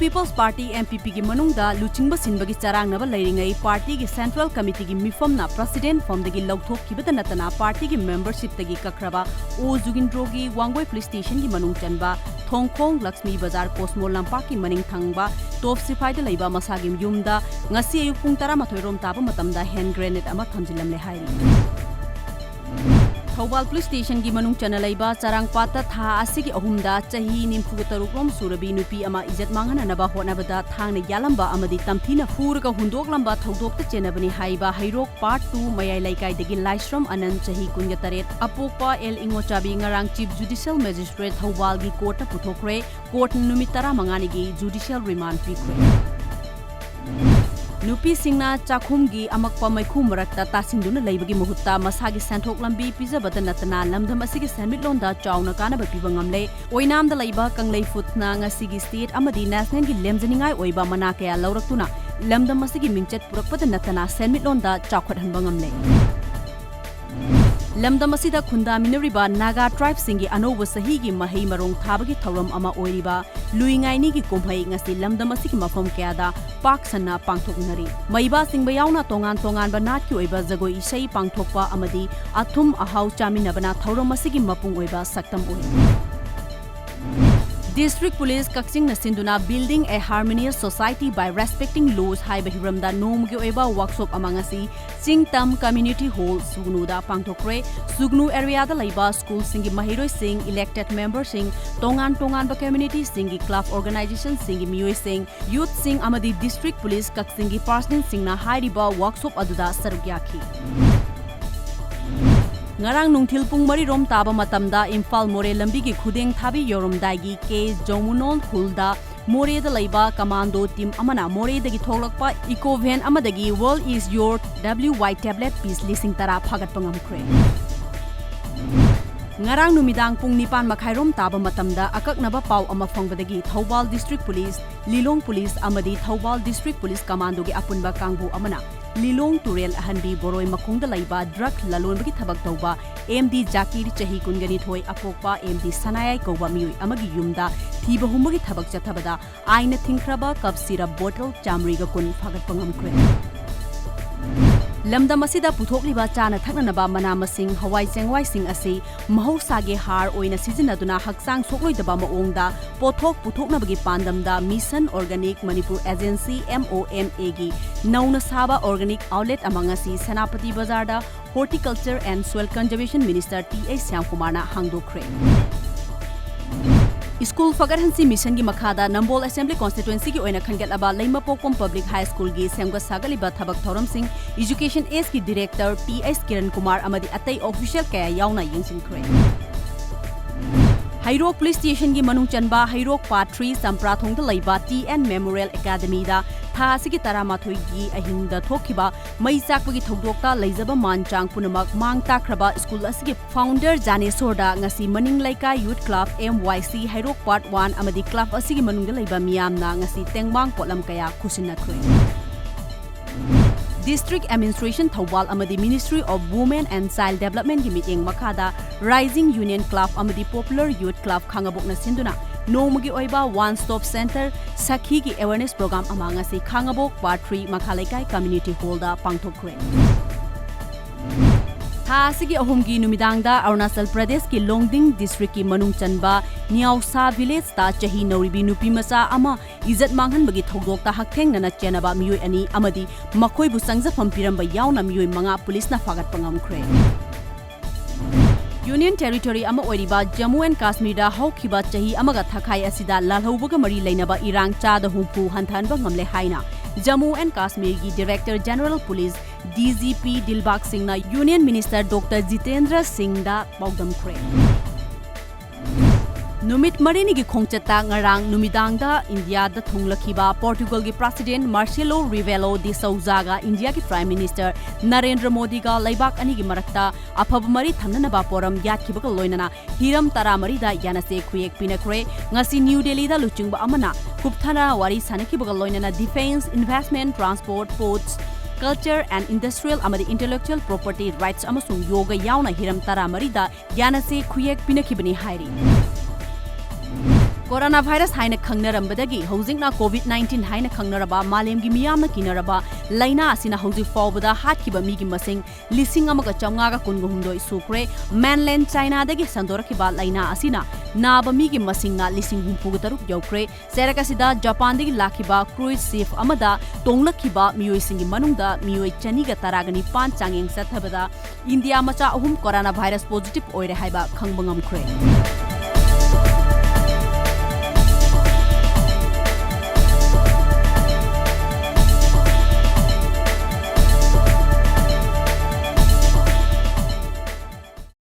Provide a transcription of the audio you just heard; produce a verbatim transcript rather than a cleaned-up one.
People's Party, M P P, ꯒꯤ ꯃꯅꯨꯡꯗ ꯂꯨꯆꯤꯡꯕ ꯁꯤꯟꯕꯒꯤ ꯆꯔꯥꯡꯅꯕ ꯂꯩꯔꯤꯉꯩ, party ꯒꯤ Central Committee ꯒꯤ ꯃꯤꯐꯝꯅ President ꯐꯝꯗꯒꯤ ꯂꯧꯊꯣꯛꯈꯤꯕꯗ ꯅꯠꯇꯅ, party ꯒꯤ membership ꯇꯒꯤ ꯀꯛꯈ꯭ꯔꯕ ꯑꯣ ꯖꯨꯒꯤꯟꯗ꯭ꯔꯣꯒꯤ ꯋꯥꯡꯒꯣꯏ Police Station ꯒꯤ ꯃꯅꯨꯡ ꯆꯟꯕ ꯊꯣꯡꯈꯣꯡ ꯂꯛꯁꯃꯤ ꯕꯖꯥꯔ ꯀꯣꯁꯃꯣ ꯂꯝꯄꯥꯛꯀꯤ ꯃꯅꯤꯡ ꯊꯪꯕ ꯇꯣꯞ ꯁꯤꯐꯥꯏꯗ ꯂꯩꯕ ꯃꯁꯥꯒꯤ ꯌꯨꯝꯗ ꯉꯁꯤ ꯑꯌꯨꯛ ꯄꯨꯡ ꯇꯔꯥꯃꯥꯊꯣꯏ ꯔꯣꯝ ꯇꯥꯕ ꯃꯇꯝꯗ hand grenade ꯑꯃ ꯊꯝꯖꯤꯜꯂꯝꯂꯦ ꯍꯥꯏꯔꯤ꯫ ꯊꯧꯕꯥꯜ Police Station ꯒꯤ ꯃꯅꯨꯡ ꯆꯟꯅ ꯂꯩꯕ ꯆꯔꯥꯡꯄꯥꯠꯇ ꯊꯥ ꯑꯁꯤꯒꯤ ꯑꯍꯨꯝꯗ ꯆꯍꯤ ꯅꯤꯐꯨ ꯇꯔꯨꯛ ꯔꯣꯝ ꯁꯨꯔꯕꯤ ꯅꯨꯄꯤ ꯑꯃ ꯏꯖꯠ ꯃꯥꯡꯍꯟꯅꯅꯕ ꯍꯣꯠꯅꯕꯗ ꯊꯥꯡꯅ ꯌꯥꯜꯂꯝꯕ ꯑꯃꯗꯤ ꯇꯝꯊꯤꯅ ꯐꯨꯔꯒ ꯍꯨꯟꯗꯣꯛꯂꯝꯕ ꯊꯧꯗꯣꯛꯇ ꯆꯦꯟꯅꯕꯅꯤ ꯍꯥꯏꯕ ꯍꯩꯔꯣꯛ Part two ꯃꯌꯥꯏ ꯂꯩꯀꯥꯏꯗꯒꯤ ꯂꯥꯏꯁ꯭ꯔꯝ ꯑꯅꯟ, ꯆꯍꯤ ꯀꯨꯟꯒ ꯇꯔꯦꯠ, ꯑꯄꯣꯛꯄ ꯑꯦꯜ ꯏꯉꯣꯆꯥꯕꯤ ꯉꯔꯥꯡ Chief Judicial Magistrate ꯊꯧꯕꯥꯜꯒꯤ court ꯇ ꯄꯨꯊꯣꯛꯈ꯭ꯔꯦ꯫ Court ꯅ ꯅꯨꯃꯤꯠ ꯇꯔꯥꯃꯉꯥꯅꯤꯒꯤ judicial remand ꯄꯤꯈ꯭ꯔꯦ꯫ ꯅꯨꯄꯤꯁꯤꯡꯅ ꯆꯥꯛꯈꯨꯝꯒꯤ ꯑꯃꯛꯄ ꯃꯩꯈꯨ ꯃꯔꯛꯇ ꯇꯥꯁꯤꯟꯗꯨꯅ ꯂꯩꯕꯒꯤ ꯃꯍꯨꯠꯇ ꯃꯁꯥꯒꯤ ꯁꯦꯟꯊꯣꯛ ꯂꯝꯕꯤ ꯄꯤꯖꯕꯗ ꯅꯠꯇꯅ ꯂꯝꯗꯝ ꯑꯁꯤꯒꯤ ꯁꯦꯟꯃꯤꯠꯂꯣꯟꯗ ꯆꯥꯎꯅ ꯀꯥꯟꯅꯕ ꯄꯤꯕ ꯉꯝꯂꯦ꯫ ꯑꯣꯏꯅꯥꯝꯗ ꯂꯩꯕ ꯀꯪꯂꯩ Foods ꯅ ꯉꯁꯤꯒꯤ state ꯑꯃꯗꯤ national ꯒꯤ ꯂꯦꯝꯖꯅꯤꯡꯉꯥꯏ ꯑꯣꯏꯕ ꯃꯅꯥ ꯀꯌꯥ ꯂꯧꯔꯛꯇꯨꯅ ꯂꯝꯗꯝ ꯑꯁꯤꯒꯤ ꯃꯤꯡꯆꯠ ꯄꯨꯔꯛꯄꯗ ꯅꯠꯇꯅ ꯁꯦꯟꯃꯤꯠꯂꯣꯟꯗ ꯆꯥꯎꯈꯠꯍꯟꯕ ꯉꯝꯂꯦ꯫ ꯂꯝꯗꯝ ꯑꯁꯤꯗ ꯈꯨꯟꯗꯥꯃꯤꯟꯅꯔꯤꯕ Naga tribe ꯁꯤꯡꯒꯤ ꯑꯅꯧꯕ ꯆꯍꯤꯒꯤ ꯃꯍꯩ ꯃꯔꯣꯡ ꯊꯥꯕꯒꯤ ꯊꯧꯔꯝ ꯑꯃ ꯑꯣꯏꯔꯤꯕ ꯂꯨꯏ ꯉꯥꯏꯅꯤꯒꯤ ꯀꯨꯝꯍꯩ ꯉꯁꯤ ꯂꯝꯗꯝ ꯑꯁꯤꯒꯤ ꯃꯐꯝ ꯀꯌꯥꯗ ꯄꯥꯛ ꯁꯟꯅ ꯄꯥꯡꯊꯣꯛꯅꯔꯤ꯫ ꯃꯍꯩꯕꯥꯁꯤꯡꯕ ꯌꯥꯎꯅ ꯇꯣꯉꯥꯟ ꯇꯣꯉꯥꯟꯕ ꯅꯥꯠꯀꯤ ꯑꯣꯏꯕ ꯖꯒꯣꯏ ꯏꯁꯩ ꯄꯥꯡꯊꯣꯛꯄ ꯑꯃꯗꯤ ꯑꯊꯨꯝ ꯑꯍꯥꯎ ꯆꯥꯃꯤꯟꯅꯕꯅ ꯊꯧꯔꯝ ꯑꯁꯤꯒꯤ ꯃꯄꯨꯡ ꯑꯣꯏꯕ ꯁꯛꯇꯝ ꯑꯣꯏ꯫ District Police ꯀꯛꯆꯤꯡꯅ ꯁꯤꯟꯗꯨꯅ Building a Harmonious Society by Respecting Laws ꯍꯥꯏꯕ ꯍꯤꯔꯝꯗ ꯅꯣꯡꯃꯒꯤ ꯑꯣꯏꯕ workshop ꯑꯃ ꯉꯁꯤ ꯆꯤꯡ ꯇꯝ Community Hall ꯁꯨꯒꯅꯨꯗ ꯄꯥꯡꯊꯣꯛꯈ꯭ꯔꯦ꯫ ꯁꯨꯒꯅꯨ area ꯗ ꯂꯩꯕ school ꯁꯤꯡꯒꯤ ꯃꯍꯩꯔꯣꯏꯁꯤꯡ, elected member ꯁꯤꯡ, ꯇꯣꯉꯥꯟ ꯇꯣꯉꯥꯟꯕ community ꯁꯤꯡꯒꯤ club organization ꯁꯤꯡꯒꯤ ꯃꯤꯑꯣꯏꯁꯤꯡ, youth ꯁꯤꯡ ꯑꯃꯗꯤ District Police ꯀꯛꯆꯤꯡꯒꯤ personnel ꯁꯤꯡꯅ ꯍꯥꯏꯔꯤꯕ workshop ꯑꯗꯨꯗ ꯁꯔꯨꯛ ꯌꯥꯈꯤ꯫ ꯉꯔꯥꯡ ꯅꯨꯡꯊꯤꯜ ꯄꯨꯡ ꯃꯔꯤ ꯔꯣꯝ ꯇꯥꯕ ꯃꯇꯝꯗ ꯏꯝꯐꯥꯜ ꯃꯣꯔꯦ ꯂꯝꯕꯤꯒꯤ ꯈꯨꯗꯦꯡ ꯊꯥꯕꯤ ꯌꯧꯔꯝꯗꯥꯏꯒꯤ ꯀꯦ ꯖꯧꯃꯨꯅꯣꯜ ꯈꯨꯜꯗ ꯃꯣꯔꯦꯗ ꯂꯩꯕ commando team ꯑꯃꯅ ꯃꯣꯔꯦꯗꯒꯤ ꯊꯣꯛꯂꯛꯄ eco van ꯑꯃꯗꯒꯤ World is Your W Y tablet piece ꯂꯤꯁꯤꯡ ꯇꯔꯥ ꯐꯥꯒꯠꯄ ꯉꯝꯈ꯭ꯔꯦ꯫ ꯉꯔꯥꯡ ꯅꯨꯃꯤꯗꯥꯡ ꯄꯨꯡ ꯅꯤꯄꯥꯟ ꯃꯈꯥꯏꯔꯣꯝ ꯇꯥꯕ ꯃꯇꯝꯗ ꯑꯀꯛꯅꯕ ꯄꯥꯎ ꯑꯃ ꯐꯪꯕꯗꯒꯤ ꯊꯧꯕꯥꯜ District Police, ꯂꯤꯂꯣꯡ Police ꯑꯃꯗꯤ ꯊꯧꯕꯥꯜ District Police Commandoꯒꯤ ꯑꯄꯨꯟꯕ ꯀꯥꯡꯕꯨ ꯑꯃꯅ ꯂꯤꯂꯣꯡ ꯇꯨꯔꯦꯜ ꯑꯍꯟꯕꯤ ꯕꯣꯔꯣꯏ ꯃꯈꯣꯡꯗ ꯂꯩꯕ drug ꯂꯂꯣꯟꯕꯒꯤ ꯊꯕꯛ ꯇꯧꯕ M D ꯖꯥꯀꯤꯔ, ꯆꯍꯤ ꯀꯨꯟꯒ ꯅꯤꯊꯣꯏ, ꯑꯄꯣꯛꯄ M D ꯁꯅꯥꯌꯥꯏ ꯀꯧꯕ ꯃꯤꯑꯣꯏ ꯑꯃꯒꯤ ꯌꯨꯝꯗ ꯊꯤꯕ ꯍꯨꯝꯕꯒꯤ ꯊꯕꯛ ꯆꯠꯊꯕꯗ ꯑꯥꯏꯟꯅ ꯊꯤꯡꯈ꯭ꯔꯕ cup syrup bottle ꯆꯥꯃꯔꯤꯒ ꯀꯨꯟ ꯐꯥꯒꯠꯄ ꯉꯝꯈ꯭ꯔꯦ꯫ ꯂꯝꯗꯝ ꯑꯁꯤꯗ ꯄꯨꯊꯣꯛꯂꯤꯕ ꯆꯥꯅ ꯊꯛꯅꯅꯕ ꯃꯅꯥ ꯃꯁꯤꯡ, ꯍꯋꯥꯏ ꯆꯦꯡꯋꯥꯏꯁꯤꯡ ꯑꯁꯤ ꯃꯍꯧꯁꯥꯒꯤ ꯍꯥꯔ ꯑꯣꯏꯅ ꯁꯤꯖꯤꯟꯅꯗꯨꯅ ꯍꯛꯆꯥꯡ ꯁꯣꯛꯂꯣꯏꯗꯕ ꯃꯑꯣꯡꯗ ꯄꯣꯠꯊꯣꯛ ꯄꯨꯊꯣꯛꯅꯕꯒꯤ ꯄꯥꯟꯗꯝꯗ Mission Organic Manipur Agency, M O M Aꯒꯤ ꯅꯧꯅ ꯁꯥꯕ organic outlet ꯑꯃ ꯉꯁꯤ ꯁꯦꯅꯥꯄꯇꯤ ꯕꯖꯥꯔꯗ Horticulture and Soil Conservation Minister T H ꯁ꯭ꯌꯥꯝꯀꯨꯃꯥꯔꯅ ꯍꯥꯡꯗꯣꯛꯈ꯭ꯔꯦ꯫ ꯁ꯭ꯀꯨꯜ ꯐꯒꯠꯍꯟꯁꯤ ꯃꯤꯁꯟꯒꯤ ꯃꯈꯥꯗ ꯅꯝꯕꯣꯜ Assembly Constituencyꯒꯤ ꯑꯣꯏꯅ ꯈꯟꯒꯠꯂꯕ ꯂꯩꯃꯄꯣꯛꯄꯝ Public High Schoolꯒꯤ ꯁꯦꯝꯒꯠ ꯁꯥꯒꯠꯂꯤꯕ ꯊꯕꯛ ꯊꯧꯔꯝꯁꯤꯡ Education Sꯒꯤ Director T H Kiran Kumar ꯑꯃꯗꯤ ꯑꯇꯩ official ꯀꯌꯥ ꯌꯥꯎꯅ ꯌꯦꯡꯁꯤꯟꯈ꯭ꯔꯦ꯫ ꯍꯩꯔꯣꯛ Police Stationꯒꯤ ꯃꯅꯨꯡ ꯆꯟꯕ ꯍꯩꯔꯣꯛ Part three ꯆꯝꯄ꯭ꯔꯥꯊꯣꯡꯗ ꯂꯩꯕ T N Memorial Academyꯗ ꯊꯥ ꯑꯁꯤꯒꯤ ꯇꯔꯥꯃꯥꯊꯣꯏꯒꯤ ꯑꯍꯤꯡꯗ ꯊꯣꯛꯈꯤꯕ ꯃꯩ ꯆꯥꯛꯄꯒꯤ ꯊꯧꯗꯣꯛꯇ ꯂꯩꯖꯕ ꯃꯥꯟ ꯆꯥꯡ ꯄꯨꯝꯅꯃꯛ ꯃꯥꯡ ꯇꯥꯛꯈ꯭ꯔꯕ ꯁ꯭ꯀꯨꯜ ꯑꯁꯤꯒꯤ founder ꯖꯥꯅꯦꯁꯣꯔꯗ ꯉꯁꯤ ꯃꯅꯤꯡ ꯂꯩꯀꯥꯏ Youth Club, M Y C, ꯍꯩꯔꯣꯛ Part one ꯑꯃꯗꯤ club ꯑꯁꯤꯒꯤ ꯃꯅꯨꯡꯗ ꯂꯩꯕ ꯃꯤꯌꯥꯝꯅ ꯉꯁꯤ ꯇꯦꯡꯕꯥꯡ ꯄꯣꯠꯂꯝ ꯀꯌꯥ ꯈꯨꯠꯁꯤꯟꯅꯈ꯭ꯔꯦ꯫ District Administration ꯊꯧꯕꯥꯜ ꯑꯃꯗꯤ Ministry of Women and Child Developmentꯀꯤ ꯃꯤꯠꯌꯦꯡ ꯃꯈꯥꯗ Rising Union Club ꯑꯃꯗꯤ Popular Youth Club ꯈꯥꯉꯕꯣꯛꯅ ꯁꯤꯟꯗꯨꯅ ꯅꯣꯡꯃꯒꯤ ꯑꯣꯏꯕ One Stop Center ꯁꯈꯤꯒꯤ awareness program ꯑꯃ ꯉꯁꯤ ꯈꯥꯉꯕꯣꯛ Part three ꯃꯈꯥ ꯂꯩꯀꯥꯏ Community Hallꯗ ꯄꯥꯡꯊꯣꯛꯈ꯭ꯔꯦ꯫ ꯊꯥ ꯑꯁꯤꯒꯤ ꯑꯍꯨꯝꯒꯤ ꯅꯨꯃꯤꯗꯥꯡꯗ ꯑꯔꯨꯅꯥꯆꯜ ꯄ꯭ꯔꯗꯦꯁꯀꯤ ꯂꯣꯡꯗꯤꯡ Districtꯀꯤ ꯃꯅꯨꯡ ꯆꯟꯕ ꯅꯤꯌꯥꯎꯁꯥ Villageꯇ ꯆꯍꯤ ꯅꯧꯔꯤꯕꯤ ꯅꯨꯄꯤ ꯃꯆꯥ ꯑꯃ ꯏꯖꯠ ꯃꯥꯡꯍꯟꯕꯒꯤ ꯊꯧꯗꯣꯛꯇ ꯍꯛꯊꯦꯡꯅꯅ ꯆꯦꯟꯅꯕ ꯃꯤꯑꯣꯏ ꯑꯅꯤ ꯑꯃꯗꯤ ꯃꯈꯣꯏꯕꯨ ꯆꯪꯖꯐꯝ ꯄꯤꯔꯝꯕ ꯌꯥꯎꯅ ꯃꯤꯑꯣꯏ ꯃꯉꯥ ꯄꯨꯂꯤꯁꯅ ꯐꯥꯒꯠꯄ ꯉꯝꯈ꯭ꯔꯦ꯫ Union Territory ꯑꯃ ꯑꯣꯏꯔꯤꯕ ꯖꯝꯃꯨ ꯑꯦꯟ ꯀꯥꯁꯃꯤꯔꯗ ꯍꯧꯈꯤꯕ ꯆꯍꯤ ꯑꯃꯒ ꯊꯥꯈꯥꯏ ꯑꯁꯤꯗ ꯂꯥꯜꯍꯧꯕꯒ ꯃꯔꯤ ꯂꯩꯅꯕ ꯏꯔꯥꯡ ꯆꯥꯗ ꯍꯨꯝꯐꯨ ꯍꯟꯊꯍꯟꯕ ꯉꯝꯂꯦ ꯍꯥꯏꯅ ꯖꯝꯃꯨ ꯑꯦꯟ ꯀꯥꯁꯃꯤꯔꯒꯤ Director General Police, D G P, Dilbag ꯁꯤꯡꯅ Union Minister Doctor ꯖꯤꯇꯦꯟꯗ꯭ꯔ ꯁꯤꯡꯗ ꯄꯥꯎꯗꯝꯈ꯭ꯔꯦ꯫ ꯅꯨꯃꯤꯠ ꯃꯔꯤꯅꯤꯒꯤ ꯈꯣꯡꯆꯠꯇ ꯉꯔꯥꯡ ꯅꯨꯃꯤꯗꯥꯡꯗ ꯏꯟꯗꯤꯌꯥꯗ ꯊꯨꯡꯂꯛꯈꯤꯕ ꯄꯣꯔꯇꯨꯒꯜꯒꯤ ꯄ꯭ꯔꯁꯤꯗꯦꯟ ꯃꯥꯔꯁꯦꯂꯣ ꯔꯤꯕꯦꯂꯣ ꯗꯤ ꯁꯧꯖꯥꯒ ꯏꯟꯗꯤꯌꯥꯒꯤ ꯄ꯭ꯔꯥꯏꯝ ꯃꯤꯅꯤꯁꯇꯔ ꯅꯔꯦꯟꯗ꯭ꯔ ꯃꯣꯗꯤꯒ ꯂꯩꯕꯥꯛ ꯑꯅꯤꯒꯤ ꯃꯔꯛꯇ ꯑꯐꯕ ꯃꯔꯤ ꯊꯝꯅꯅꯕ ꯄꯣꯔꯝ ꯌꯥꯠꯈꯤꯕꯒ ꯂꯣꯏꯅꯅ ꯍꯤꯔꯝ ꯇꯔꯥꯃꯔꯤꯗ ꯌꯥꯅꯁꯦ ꯈꯨꯌꯦꯛ ꯄꯤꯅꯈ꯭ꯔꯦ꯫ ꯉꯁꯤ ꯅ꯭ꯌꯨ ꯗꯦꯜꯂꯤꯗ ꯂꯨꯆꯤꯡꯕ ꯑꯃꯅ ꯀꯨꯞꯊꯅ ꯋꯥꯔꯤ ꯁꯥꯅꯈꯤꯕꯒ ꯂꯣꯏꯅꯅ defence, investment, transport, ports, culture and industrial ꯑꯃꯗꯤ intellectual property rights ꯑꯃꯁꯨꯡ ꯌꯣꯒ ꯌꯥꯎꯅ ꯍꯤꯔꯝ ꯇꯔꯥꯃꯔꯤꯗ ꯌꯥꯅꯁꯦ ꯈꯨꯌꯦꯛ ꯄꯤꯅꯈꯤꯕꯅꯤ ꯍꯥꯏꯔꯤ꯫ ꯀꯣꯔꯣꯅꯥ ꯚꯥꯏꯔꯁ ꯍꯥꯏꯅ ꯈꯪꯅꯔꯝꯕꯗꯒꯤ ꯍꯧꯖꯤꯛꯅ ꯀꯣꯚꯤꯗ ꯅꯥꯏꯟꯇꯤꯟ ꯍꯥꯏꯅ ꯈꯪꯅꯔꯕ ꯃꯥꯂꯦꯝꯒꯤ ꯃꯤꯌꯥꯝꯅ ꯀꯤꯅꯔꯕ ꯂꯥꯏꯅꯥ ꯑꯁꯤꯅ ꯍꯧꯖꯤꯛ ꯐꯥꯎꯕꯗ ꯍꯥꯠꯈꯤꯕ ꯃꯤꯒꯤ ꯃꯁꯤꯡ ꯂꯤꯁꯤꯡ ꯑꯃꯒ ꯆꯥꯝꯃꯉꯥꯒ ꯀꯨꯟꯒ ꯍꯨꯝꯗꯣꯏ ꯁꯨꯈ꯭ꯔꯦ꯫ ꯃꯦꯟꯂꯦꯟ ꯆꯥꯏꯅꯥꯗꯒꯤ ꯁꯟꯗꯣꯔꯛꯈꯤꯕ ꯂꯥꯏꯅꯥ ꯑꯁꯤꯅ ꯅꯥꯕ ꯃꯤꯒꯤ ꯃꯁꯤꯡꯅ ꯂꯤꯁꯤꯡ ꯍꯨꯝꯐꯨꯒ ꯇꯔꯨꯛ ꯌꯧꯈ꯭ꯔꯦ꯫ ꯆꯩꯔꯛ ꯑꯁꯤꯗ ꯖꯄꯥꯟꯗꯒꯤ ꯂꯥꯛꯈꯤꯕ cruise ship ꯑꯃꯗ ꯇꯣꯡꯂꯛꯈꯤꯕ ꯃꯤꯑꯣꯏꯁꯤꯡꯒꯤ ꯃꯅꯨꯡꯗ ꯃꯤꯑꯣꯏ ꯆꯅꯤꯒ ꯇꯔꯥꯒ ꯅꯤꯄꯥꯟ ꯆꯥꯡꯌꯦꯡ ꯆꯠꯊꯕꯗ ꯏꯟꯗꯤꯌꯥ ꯃꯆꯥ ꯑꯍꯨꯝ ꯀꯣꯔꯣꯅꯥ ꯚꯥꯏꯔꯁ positive ꯑꯣꯏꯔꯦ ꯍꯥꯏꯕ ꯈꯪꯕ ꯉꯝꯈ꯭ꯔꯦ꯫